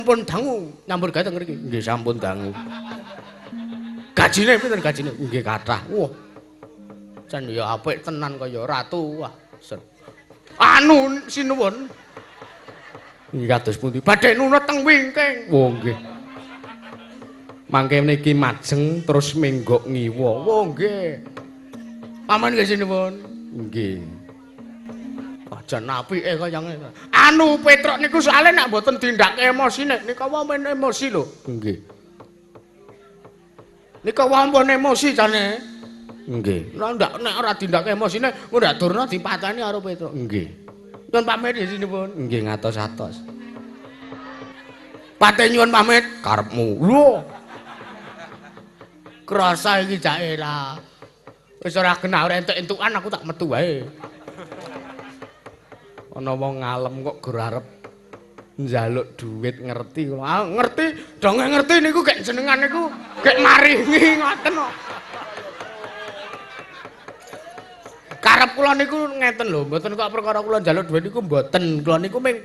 Sampun dangu nyambut gawe teng mriki. Nggih sampun dangu. Gajine pinten gajine? Nggih kathah. Wah. Jan ya apik tenan kaya ratu. Wah. Anu sinuwun. Nggih kados pundi? Badhe nunut teng wingking. Oh nggih. Mangke niki majeng terus menggok ngiwa. Oh nggih. Paman nggih sinuwun. Nggih. Jan apike kaya ngene. Anu Petruk niku soalé nek mboten dindake emosine, nika wae men emosi lho. Nggih. Nika wae ampun emosi jane. Nggih. Lah ndak nek ora dindake emosine, ndak Durna dipateni karo Petruk. Nggih. Nyuwun pamit ya sinipun. Nggih ngatos-atos. Pate nyuwun pamit karepmu. Lho. Krasa iki jake lah. Wis ora genah ora entuk-entukan aku tak metu wae. Ana wong ngalem kok gur arep njaluk duit ngerti kula. Ah ngerti, donge ngerti niku gek jenengan niku gek maringi ngoten kok. Karep kula niku ngeten lho, mboten kok perkara kula njaluk duit niku mboten. Kula niku ming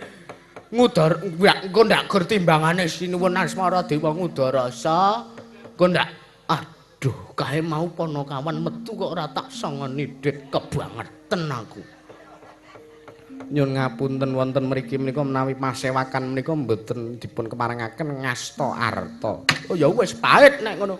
ngudar engko ndak gur timbangane Sinuwun Asmara Dewa Ngudarasa. Engko ndak aduh kae mau ponokawan metu kok ora tak sangoni dit kebangetan aku. Nyun ngapunten wonten mriki menika menawi pasewakan menika mboten dipun keparengaken ngasta arta. Oh ya wis pahit nek ngono.